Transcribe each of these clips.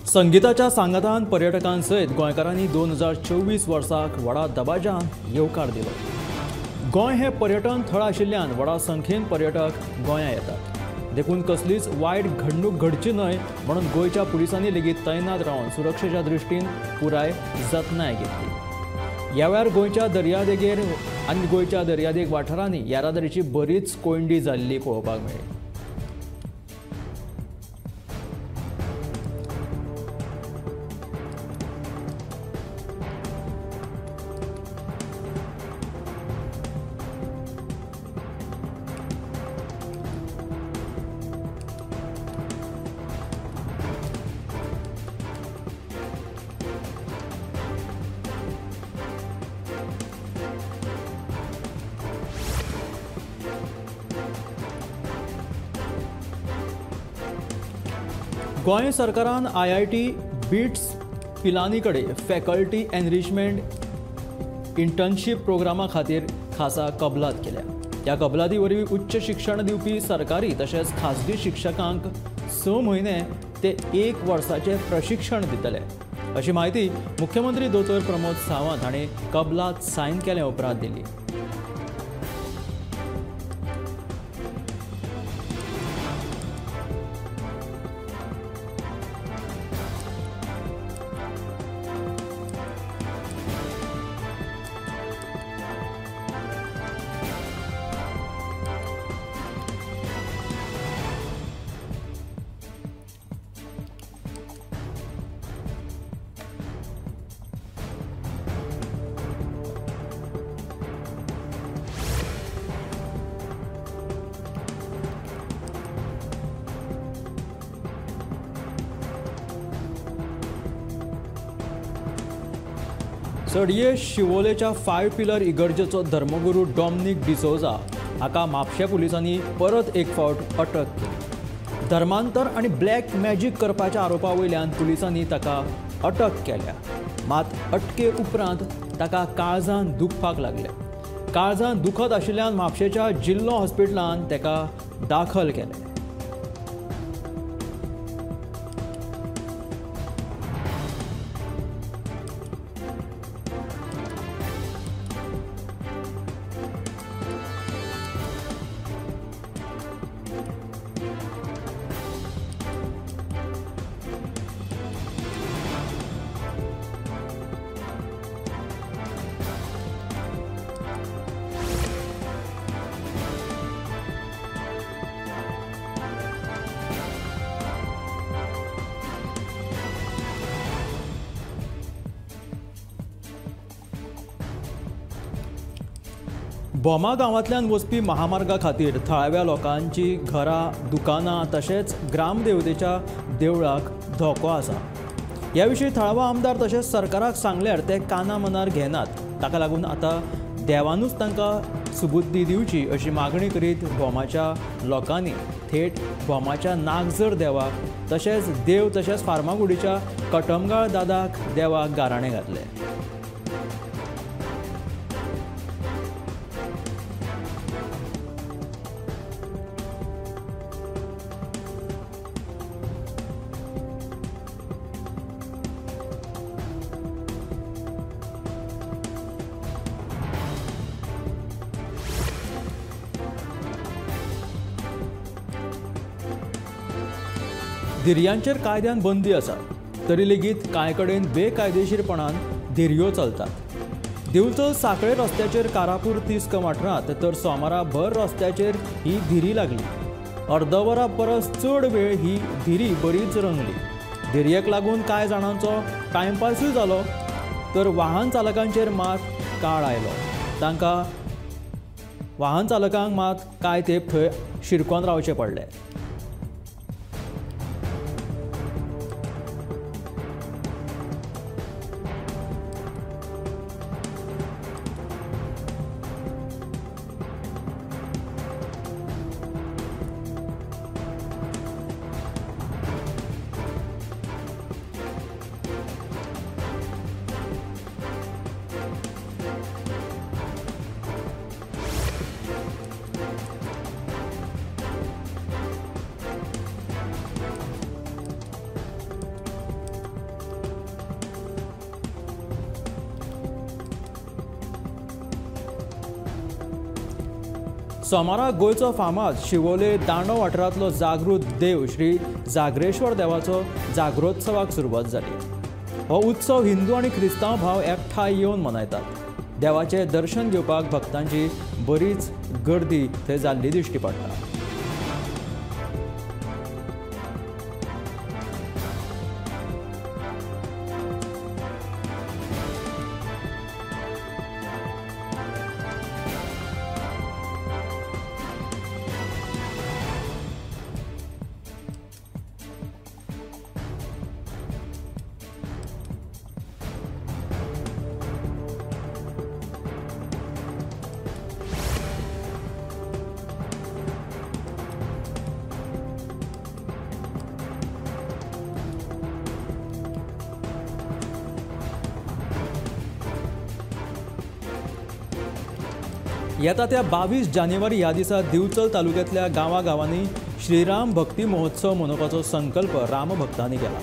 संगीताच्या सांगातान पर्यटकांसयत गोंयकारांनी 2024 वर्साक व्हडा दबाज्यान येवकार दिलो। गोंय हे पर्यटन थळ आशिल्ल्यान व्हडा संख्येन पर्यटक गोंया येतात, देखून कसलीच वायट घडणूक घडची न्हय म्हणून गोंयच्या पुलिसांनी लेगीत तैनात रावन सुरक्षेच्या दृश्टीन पुराय जतनाय घेतली। ह्या वेळार गोंयच्या दर्यादेगेर आनी गोंयच्या दर्यादेग वाठारांनी येरादारीची बरीच कोंयडी जाल्ली पळोवपाक मेळ्ळी। गोंय सरकारान IIT bits Pilani कडेन फॅकल्टी एनरिचमेंट इंटर्नशीप प्रोग्रामा खातीर खासा कबलात केल्या। ह्या कबलाती वरवीं उच्च शिक्षण दिवपी सरकारी तशेंच खाजगी शिक्षकांक 6 म्हयने ते 1 वर्साचें प्रशिक्षण दितले, अशी म्हायती मुख्यमंत्री दोतोर प्रमोद सावंत हांणी कबलात सायन केल्या उपरांत दिली। सडये शिवोलेच्या 5 पिलर इगर्जेचो धर्मगुरू डॉमनिक डिसोजा हाका म्हापशें पुलिसांनी परत एक फावट अटक केली। धर्मांतर आनी ब्लॅक मॅजीक करपाच्या आरोपा वयल्यान पुलिसांनी ताका अटक केल्या। मात अटके उपरांत ताका काळजान दुखपाक लागले। काळजान दुखत आशिल्ल्यान म्हापशेच्या जिल्लो हॉस्पिटलान ताका दाखल केलें। भोमा गांवांतल्यान वचपी महामार्गा खातीर थळाव्या लोकांची घरां, दुकानां तशेंच ग्रामदेवतेच्या देवळाक धोको आसा। ह्या विशीं थळावो आमदार तशेंच सरकाराक सांगल्यार ते काना मनार घेनात। ताका लागून आतां देवानूच तांकां सुबुद्दी दिवची अशी मागणी करीत भोमाच्या लोकांनी थेट भोमाच्या नागझर देवाक तशेंच देव तशेंच फार्मागुडीच्या कटमगाळ दादाक देवाक गाराणें घातलें। धिरयांचेर कायद्यान बंदी आसा तरी लेगीत कांय कडेन बेकायदेशीरपणान धिरयो चलतात। दिवचल साखळे रस्त्याचेर कारापूर 30 वाठारांत तर सोमारा भर रस्त्याचेर ही धिरी लागली। अर्दवरा परस चड वेळ ही धिरी बरीच रंगली। धिरयेक लागून कांय जाणांचो टायमपासूय जालो तर वाहन चालकांचेर मात काळ आयलो। तांकां वाहन चालकांक मात कांय तेंप थंय शिरकोन रावचें पडलें। सोमारा गोंयचो फामाद शिवोले दांडो वाठारांतलो जागृत देव श्री जागरेश्वर देवाचो जागरोत्सवाक सुरवात जाली। हो उत्सव हिंदू आनी क्रिस्तांव भाव एकठांय येवन मनयतात। देवाचें दर्शन घेवपाक भक्तांची बरीच गर्दी थंय जाल्ली दिश्टी पडटा। येता त्या 22 जानेवारी ह्या दिसा दिवचल तालुक्यांतल्या गांवागांवांनी श्रीराम भक्ती महोत्सव मनोवपाचो संकल्प रामभक्तांनी केला।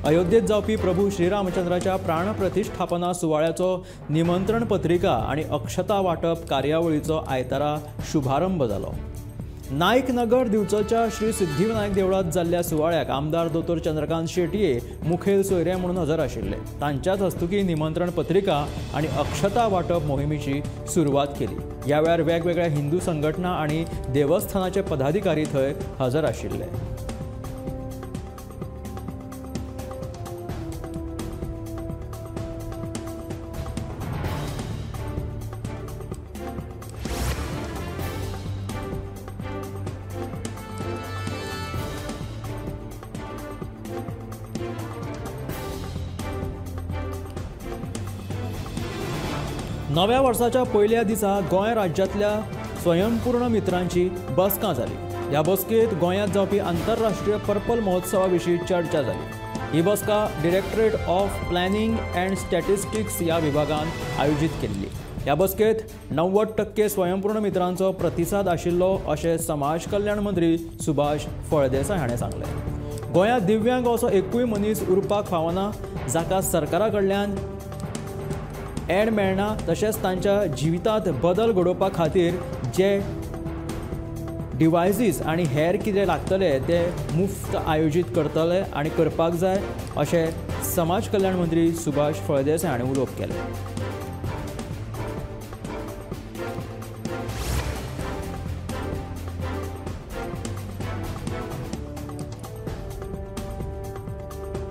अयोध्येत जावपी प्रभू श्रीरामचंद्राच्या प्राणप्रतिष्ठापना सुवाळ्याचो निमंत्रण पत्रिका आनी अक्षता वांटप कार्यावळीचो आयतारा शुभारंभ जालो। नायक नगर दिवचलच्या श्री सिद्धिविनायक देवळांत जाल्ल्या सुवाळ्याक आमदार दोतोर चंद्रकांत शेटये मुखेल सोयरे म्हणून हजर आशिल्ले। तांच्याच हस्तुकी निमंत्रण पत्रिका आनी अक्षता वांटप मोहिमेची सुरवात केली। ह्या वेळार वेगवेगळ्या हिंदू संघटना आनी देवस्थानाचे पदाधिकारी थंय हजर आशिल्ले। नव्या वर्साच्या पयल्या दिसा गोंय राज्यांतल्या स्वयंपूर्ण मित्रांची बसका जाली। ह्या बसकेंत गोंयांत जावपी आंतरराष्ट्रीय पर्पल महोत्सवा विशीं चर्चा जाली। ही बसका directorate of planning and statistics ह्या विभागान आयोजीत केल्ली। ह्या बसकेंत 90% स्वयंपूर्ण मित्रांचो प्रतिसाद आशिल्लो अशें समाज कल्याण मंत्री सुभाष फळदेसाय हाणें सांगलें। गोंयांत दिव्यांग असो एकूय मनीस उरपाक फावना जाका सरकारा कडल्यान एड मेळना, तशेंच तांच्या जिवितांत बदल घडोवपा खातीर जे डिवायसीस आनी हेर कितें लागतले ते मुफ्त आयोजीत करतले आनी करपाक जाय अशें समाज कल्याण मंत्री सुभाष फळदेसाय हाणें उलोवप केलें।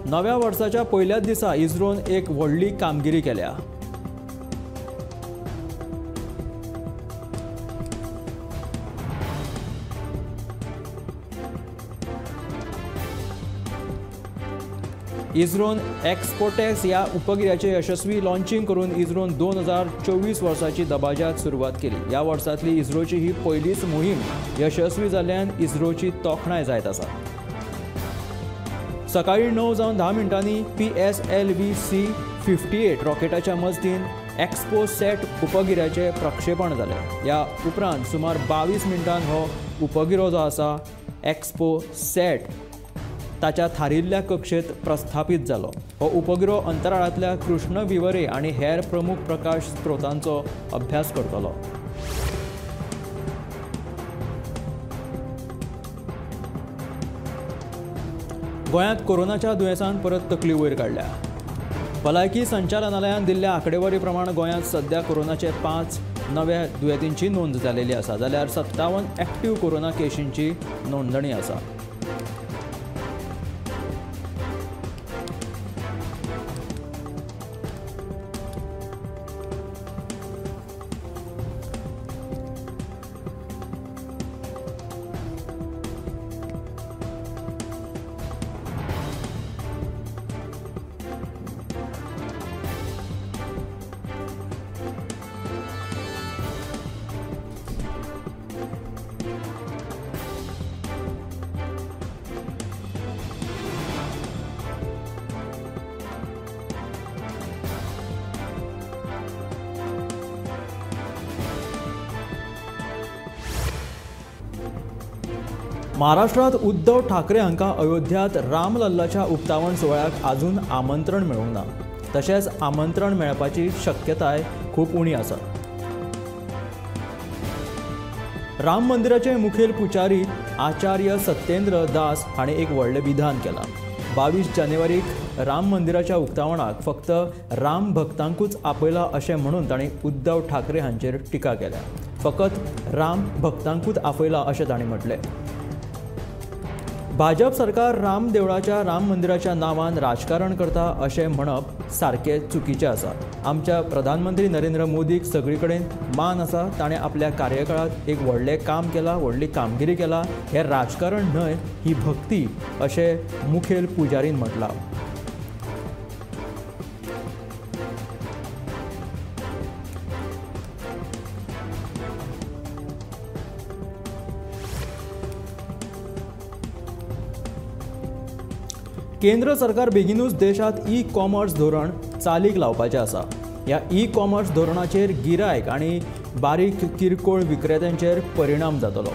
नव्या वर्साच्या पयल्याच दिसा इस्रोन एक व्हडली कामगिरी केल्या। इस्रोन एक्सपोटेक्स ह्या उपगिऱ्याचे यशस्वी लॉन्चिंग करून इस्रोन 2024 वर्साची दबाज्याक सुरवात केली। ह्या वर्सांतली इस्रोची ही पयलीच मोहीम यशस्वी जाल्ल्यान इस्रोची तोखणाय जायत आसा। सकाळी 9:10 PSLV C-58 रॉकेटाच्या मजतीन एक्सपोसॅट उपगिऱ्याचें प्रक्षेपण जालें। ह्या उपरांत सुमार 22 मिनटां हो उपगिरो जो आसा एक्सपोसॅट ताच्या थारिल्ल्या कक्षेत प्रस्थापित जालो। हो उपगिरो अंतराळांतल्या कृष्णविवरे आनी हेर प्रमुख प्रकाश स्रोतांचो अभ्यास करतलो। गोंयांत कोरोनाच्या दुयेंसान परत तकली वयर काडल्या। भलायकी संचालनालयान दिल्ल्या आंकडेवारी प्रमाण गोंयांत सध्या कोरोनाचे 5 नव्या दुयेंतींची नोंद जालेली आसा, जाल्यार 57 एक्टिव्ह कोरोना केशींची नोंदणी आसा। महाराष्ट्रात उद्धव ठाकरे हांकां अयोध्यांत रामलल्लाच्या उक्तावण सुवाळ्याक आजून आमंत्रण मेळूंक ना, तशेंच आमंत्रण मेळपाची शक्यताय खूब उणी आसा। राम मंदिराचे मुखेल पुजारी आचार्य सत्येंद्र दास हांणी एक व्हडलें विधान केलां। 22 जानेवारीक राम मंदिराच्या उक्तावणाक फक्त राम भक्तांकूच आपयला अशें म्हणून तांणी उद्धव ठाकरे हांचेर टिका केल्या। फकत राम भक्तांकूच आपयला अशें तांणी म्हटलें। भाजप सरकार राम देवळाच्या राम मंदिराच्या नांवान राजकारण करता अशें म्हणप सारकें चुकीचें आसा। आमच्या प्रधानमंत्री नरेंद्र मोदीक सगळी कडेन मान आसा। ताणें आपल्या कार्यकाळांत एक व्हडलें काम केलां, व्हडली कामगिरी केला। हें राजकारण न्हय, ही भक्ती अशें मुखेल पुजारीन म्हटलां। केंद्र सरकार बेगीनूच देशांत ई कॉमर्स धोरण चालीक लावपाचें आसा। ह्या ई कॉमर्स धोरणाचेर गिरायक आनी बारीक किरकोळ विक्रेत्यांचेर परिणाम जातलो।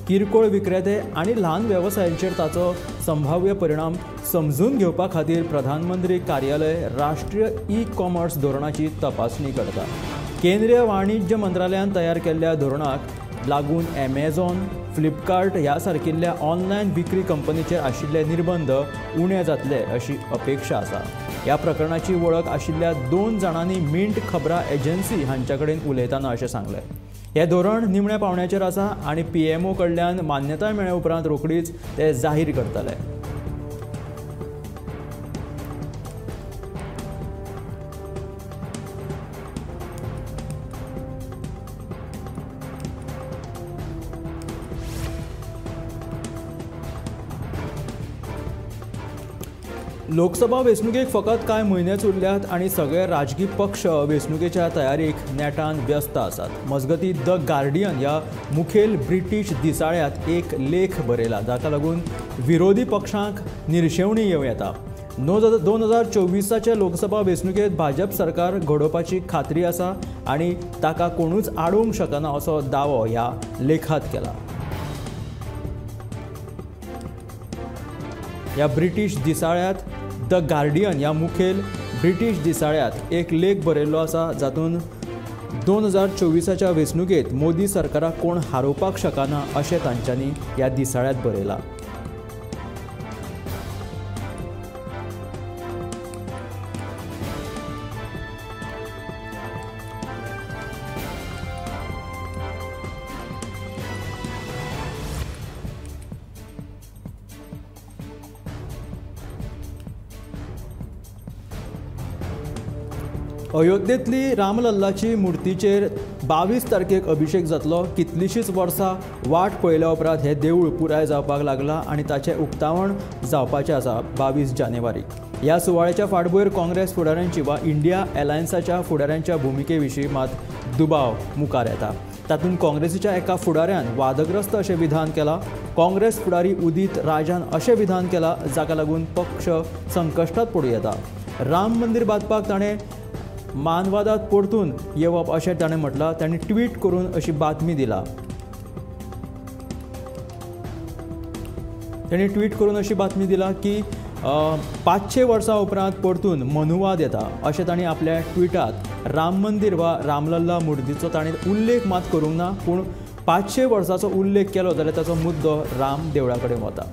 किरकोळ विक्रेते आनी ल्हान वेवसायांचेर ताचो संभाव्य परिणाम समजून घेवपा खातीर प्रधानमंत्री कार्यालय राष्ट्रीय ई कॉमर्स धोरणाची तपासणी करता। केंद्रीय वाणिज्य मंत्रालयान तयार केल्ल्या धोरणाक लागून ॲमेझॉन, फ्लिपकार्ट ह्या सारकिल्ल्या ऑनलायन विक्री कंपनीचेर आशिल्ले निर्बंध उणे जातले अशी अपेक्षा आसा। ह्या प्रकरणाची वळख आशिल्ल्या 2 जाणांनी मिंट खबरां एजन्सी हांचे कडेन उलयतना अशें सांगलें। हें धोरण निमण्या पावंड्याचेर आसा आनी PMO कडल्यान मान्यताय मेळ्ळे उपरांत रोखडीच ते जाहीर करतले। लोकसभा वेंचणुकेक फकत कांय म्हयनेच उरल्यात आनी सगळे राजकीय पक्ष वेंचणुकेच्या तयारीक नेटान व्यस्त आसात। मजगतीं the guardian ह्या मुखेल ब्रिटीश दिसाळ्यांत एक लेख बरयला जाका लागून विरोधी पक्षांक निर्शेवणी येवं येता। 2024 लोकसभा वेंचणुकेंत भाजप सरकार घडोवपाची खात्री आसा आनी ताका कोणूच आडोवंक शकना असो दावो ह्या लेखांत केला। ह्या ब्रिटीश दिसाळ्यांत the guardian ह्या मुखेल ब्रिटीश दिसाळ्यांत एक लेख बरयल्लो आसा जातूंत 2024 वेंचणुकेंत मोदी सरकाराक कोण हारोवपाक शकना अशें तांच्यांनी ह्या दिसाळ्यांत बरयलां। अयोध्येंतली रामलल्लाची मूर्तीचेर 22 तारखेक अभिषेक जातलो। कितलींशींच वर्सां वाट पळयल्या उपरांत हें देवूळ पुराय जावपाक लागलां आनी ताचें उक्तावण जावपाचें आसा 22 जानेवारीक। ह्या सुवाळ्याच्या फाटभूंयेर काँग्रेस फुडाऱ्यांची वा इंडिया अलायन्साच्या फुडाऱ्यांच्या भुमिके विशीं मात दुबाव मुखार येता। तातूंत काँग्रेसीच्या एका फुडाऱ्यान वादग्रस्त अशें विधान केलां। काँग्रेस फुडारी उदीत राजान अशें विधान केलां जाका लागून पक्ष संकश्टांत पडूं येता। राम मंदीर बांदपाक ताणें मानवादात परतून येवप अशें ताणें म्हटलां। ताणें ट्वीट करून अशी बातमी दिला। ताणें ट्वीट करून अशी बातमी दिला की 500 वर्सां उपरांत परतून मनुवाद येता अशें ताणें आपल्या ट्विटांत राम मंदीर वा रामलल्ला मूर्तीचो ताणें उल्लेख मात करूंक ना, पूण 500 वर्सांचो उल्लेख केलो जाल्यार ताचो मुद्दो राम देवळा कडेन वता।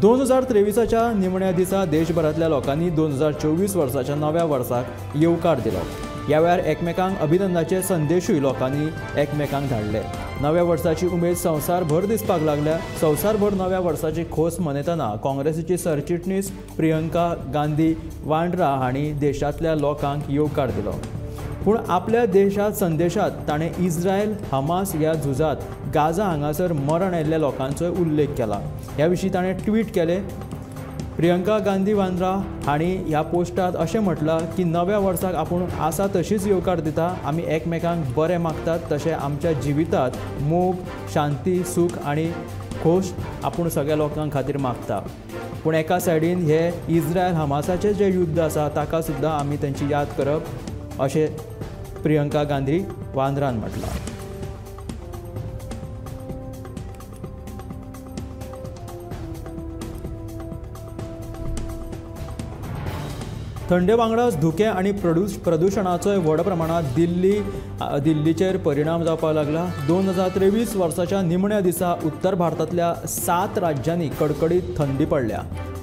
2023 निमण्या दिसा देशभरांतल्या लोकांनी 2024 वर्साच्या नव्या वर्साक येवकार दिलो। ह्या वेळार एकमेकांक अभिनंदनाचे संदेशूय लोकांनी एकमेकांक धाडले। नव्या वर्साची उमेद संवसारभर दिसपाक लागल्या। संवसारभर नव्या वर्साची खोस मनयतना काँग्रेसीची सरचिटणीस प्रियंका गांधी वाड्रा हांणी देशांतल्या लोकांक येवकार दिलो। पूण आपल्या देशांत संदेशांत ताणें इस्रायल हमास ह्या झुजांत गाझा हांगासर मरण आयिल्ल्या लोकांचोय उल्लेख केला। ह्या विशीं ताणें ट्वीट केलें। प्रियंका गांधी वाड्रा हांणी ह्या पोस्टांत अशें म्हटलां की नव्या वर्साक आपूण आसा तशीच येवकार दिता। आमी एकमेकांक बरें मागतात तशें आमच्या जिवितांत मोग, शांती, सूख आनी खोस आपूण सगळ्या लोकां खातीर मागता। पूण एका सायडीन हे इस्रायल हमासाचें जें युद्ध आसा ताका सुद्दां आमी तांची याद करप अशें प्रियंका गांधी वाड्रान म्हटलां। थंडे वांगडाच धुकें आनी प्रदुशणाचोय व्हड प्रमाणांत दिल्लीचेर परिणाम जावपाक लागला. 2023 वर्साच्या निमण्या दिसा उत्तर भारतांतल्या 7 राज्यांनी कडकडीत थंडी पडल्या.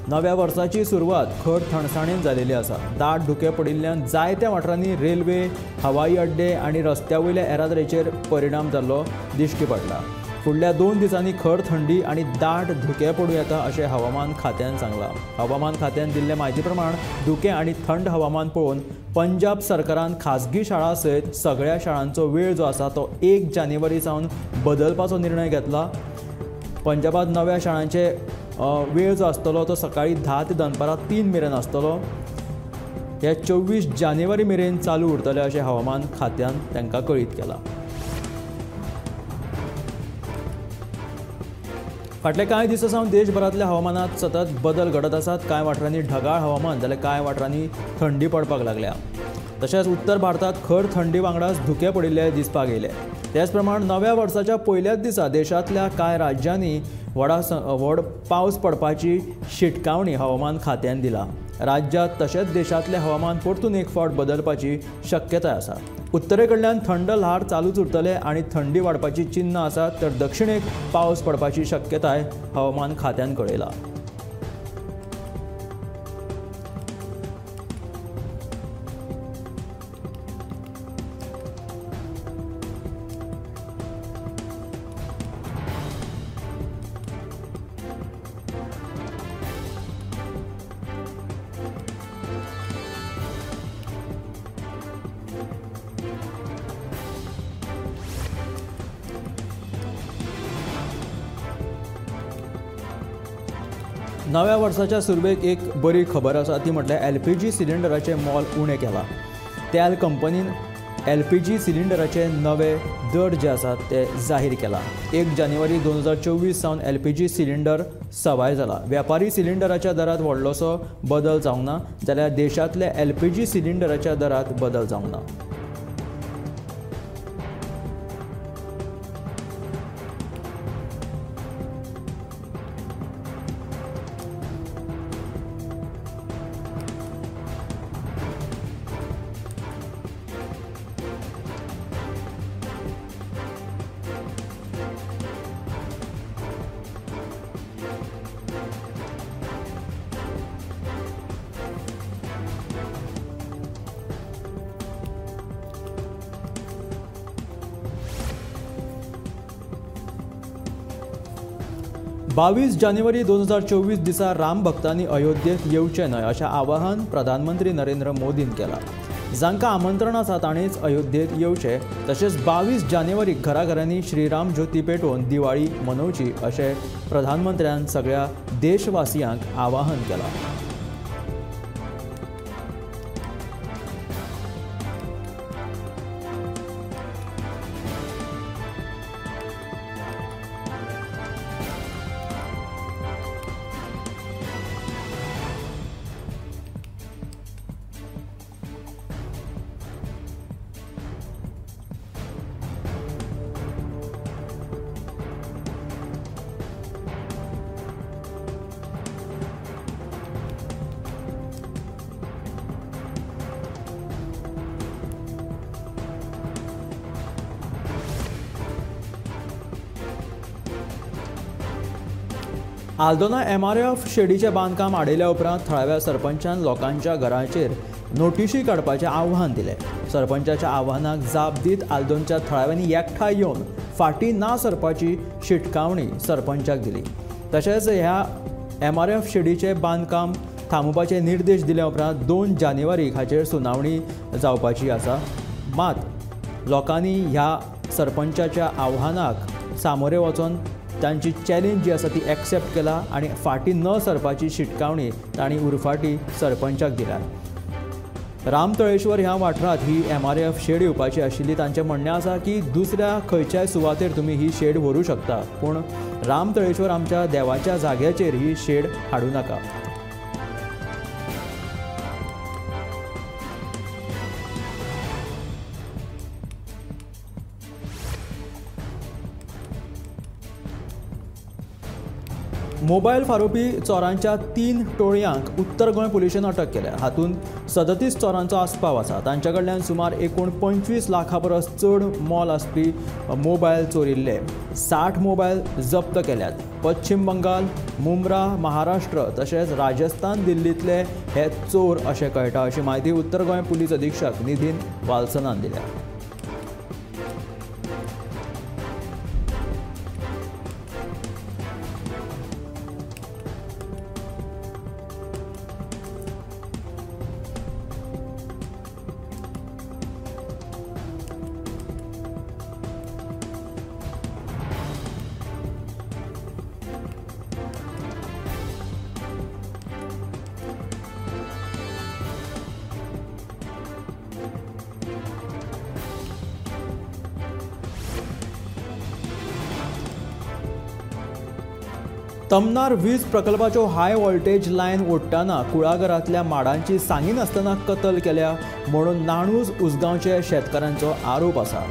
नव्या वर्साची सुरवात खर थंडसाणेन जालेली आसा. दाट धुकें पडिल्ल्यान जायत्या वाठारांनी रेल्वे, हवाई अड्डे आनी रस्त्या वयल्या येरादारीचेर परिणाम जाल्लो दिश्टी पडला. फुडल्या 2 दिसांनी खर थंडी आनी दाट धुकें पडूं येता अशें हवामान खात्यान सांगलां. हवामान खात्यान दिल्ले म्हायती प्रमाण धुकें आनी थंड हवामान पळोवन पंजाब सरकारान खाजगी शाळा सयत सगळ्या शाळांचो वेळ जो आसा तो 1 जानेवारी सावन बदलपाचो निर्णय घेतला. पंजाबात नव्या शाळांचे वेळ जो आसतलो तो सकाळी 10 ते दनपारां 3 मेरेन आसतलो. हे 24 जानेवारी मेरेन चालू उरतले अशें हवामान खात्यान तांकां कळीत केलां. फाटले कांय दिसां सावन देशभरांतल्या हवामानात सतत बदल घडत आसात. कांय वाठारांनी ढगाळ हवामान जाल्यार कांय वाठारांनी थंडी पडपाक लागल्या. तशेंच उत्तर भारतांत खर थंडी वांगडाच धुकें पडिल्ले दिसपाक येयले. त्याच प्रमाण नव्या वर्साच्या पयल्याच दिसा देशांतल्या कांय राज्यांनी व्हड पावस पडपाची शिटकावणी हवामान खात्यान दिला. राज्यांत तशेंच देशांतलें हवामान परतून एक फावट बदलपाची शक्यताय आसा. उत्तरे कडल्यान थंड ल्हार चालूच उरतले आनी थंडी वाडपाची चिन्नां आसात, तर दक्षिणेक पावस पडपाची शक्यताय हवामान खात्यान कळयला. नव्या वर्साच्या सुरवेक एक बरी खबर आसा ती म्हटल्यार एलपीजी सिलिंडराचें मोल उणें केलां. तेल कंपनीन एलपीजी सिलिंडराचे नवे दर जे आसात ते जाहीर केला. 1 जानेवारी 2024 सावन एलपीजी सिलिंडर सवाय जाला. व्यापारी सिलिंडराच्या दरांत व्हडलोसो बदल जावंक ना, जाल्यार देशांतल्या एलपीजी सिलिंडराच्या दरांत बदल जावंक ना. बावीस जानेवारी 2024 दिसा राम भक्तांनी अयोध्येत येवचें न्हय अशें आवाहन प्रधानमंत्री नरेंद्र मोदीन केलां. जांकां आमंत्रण आसा तांणीच अयोध्येत येवचें, तशेंच 22 जानेवारीक घराघरांनी श्रीराम ज्योती पेटोवन दिवाळी मनोवची अशें प्रधानमंत्र्यान सगळ्या देशवासियांक आवाहन केलां. आल्दोना एमआरएफ शेडीचें बांदकाम आडयल्या उपरांत थळाव्या सरपंचान लोकांच्या घराचेर नोटिशी काडपाचें आव्हान दिलें. सरपंचाच्या आव्हानाक जाप दीत आल्दोनच्या थळाव्यांनी एकठांय येवन फाटीं ना सरपाची शिटकावणी सरपंचाक दिली. तशेंच ह्या एमआरएफ शेडीचें बांदकाम थांबोवपाचे निर्देश दिल्या उपरांत 2 जानेवारीक हाचेर सुनावणी जावपाची आसा. मात लोकांनी ह्या सरपंचाच्या आव्हानाक सामोरे वचून तांची चॅलेंज जी आसा ती एक्सेप्ट केला आनी फाटीं न सरपाची शिटकावणी तांणी उरफाटी सरपंचाक दिल्या. रामतळेश्वर ह्या वाठारांत ही एमआरएफ शेड येवपाची आशिल्ली. तांचें म्हणणें आसा की दुसऱ्या खंयच्याय सुवातेर तुमी ही शेड व्हरूं शकता, पूण रामतळेश्वर आमच्या देवाच्या जाग्याचेर ही शेड हाडूं नाका. मोबायल फारोपी चोरांच्या 3 टोळयांक उत्तर गोंय पुलिशेन अटक केल्या. हातूंत 37 चोरांचो आस्पाव आसा. तांच्या कडल्यान सुमार एकूण 25 लाखां परस चड मोल आसपी मोबायल चोरिल्ले. 60 मोबायल जप्त केल्यात. पश्चिम बंगाल, मुंब्रा, महाराष्ट्र तशेंच राजस्थान, दिल्लींतले हे चोर अशें कळटा अशी म्हायती उत्तर गोंय पुलीस अधीक्षक निधीन वाल्सनान दिल्या. तमनार वीज प्रकल्पाच्यो हाय व्होल्टेज लायन ओडटना कुळागरांतल्या माडांची सांगिनासतना कत्तल केल्या म्हणून नाणूस उसगांवचे शेतकारांचो आरोप आसा.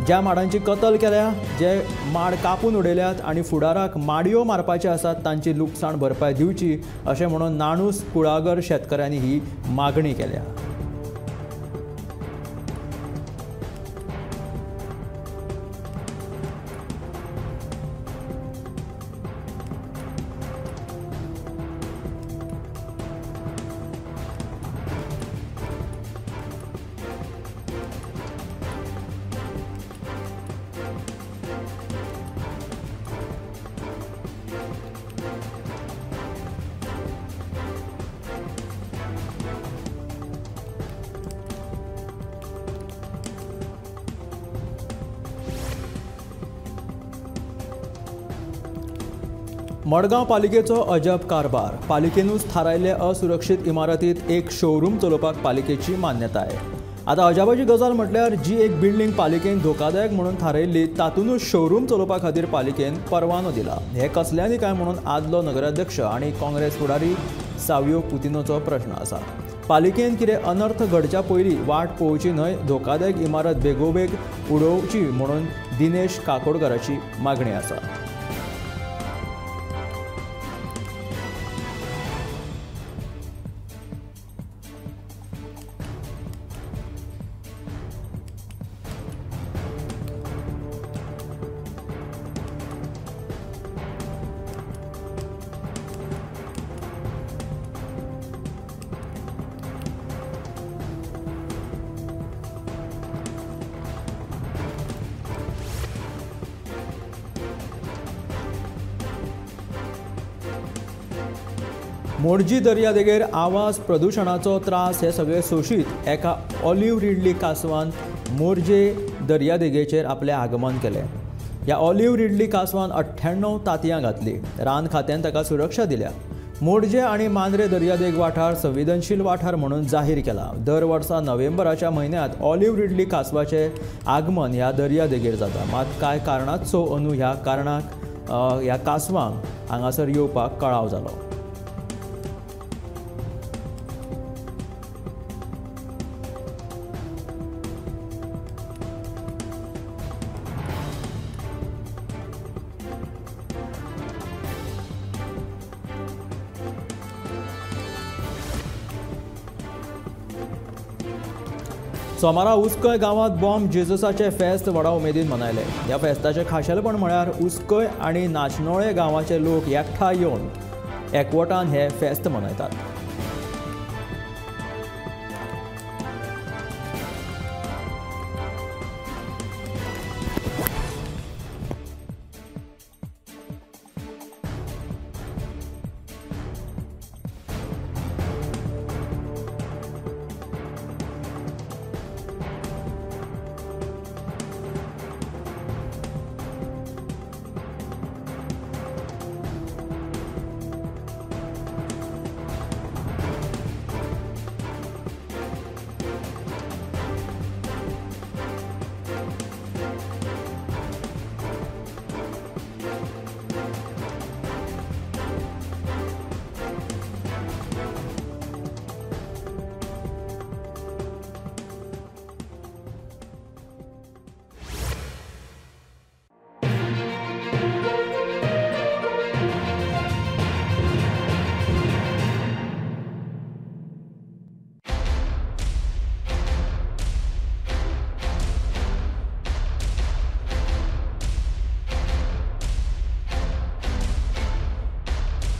ज्या माडांची कत्तल केल्या, जे माड कापून उडयल्यात आनी फुडाराक माडयो मारपाचे आसात तांची लुकसाण भरपाय दिवची अशें म्हणून नाणूस कुळागर शेतकऱ्यांनी ही मागणी केल्या. मडगांव पालिकेचो अजब कारभार. पालिकेनूच थारायल्ले असुरक्षीत इमारतींत एक शोरूम चलोवपाक पालिकेची मान्यताय. आतां अजापाची गजाल म्हटल्यार जी एक बिल्डींग पालिकेन धोकादायक म्हणून थारायल्ली तातूंतच शोरूम चलोवपा खातीर पालिकेन परवानो दिला. हे कसल्यांनी काय म्हणून आदलो नगराध्यक्ष आनी काँग्रेस फुडारी सावियो कुतिनोचो प्रश्न आसा. पालिकेन कितें अनर्थ घडच्या पयलीं वाट पळोवची न्हय, धोकादायक इमारत बेगोबेग उडोवची म्हणून दिनेश काकोडकाराची मागणी आसा. मोरजी दर्यादेगेर आवाज प्रदुशणाचो त्रास हे सगळे सोशीत एका ऑलिव्ह रिडली कासवान मोरजे दर्यादेगेचेर आपलें आगमन केलें. ह्या ऑलिव्ह रिडली कासवान 98 तांतयां घातली. रान खात्यान ताका सुरक्षा दिल्या. मोरजे आनी मांद्रे दर्यादेग वाठार संवेदनशील वाठार म्हणून जाहीर केला. दर वर्सा नोव्हेंबराच्या म्हयन्यांत ऑलिव्ह रिडली कासवाचें आगमन ह्या दर्यादेगेर जाता. मात कांय कारणांचो अंदू ह्या कारणाक ह्या कासवांक हांगासर येवपाक कळाव जालो. सोमारा उसकय गांवांत बॉम्ब जेजसाचें फेस्त व्हडा उमेदीन मनयलें. ह्या फेस्ताचें खाशेलपण म्हळ्यार उसकय आनी नाचनोळे गांवाचे लोक एकठांय येवन एकवटान हें फेस्त मनयतात.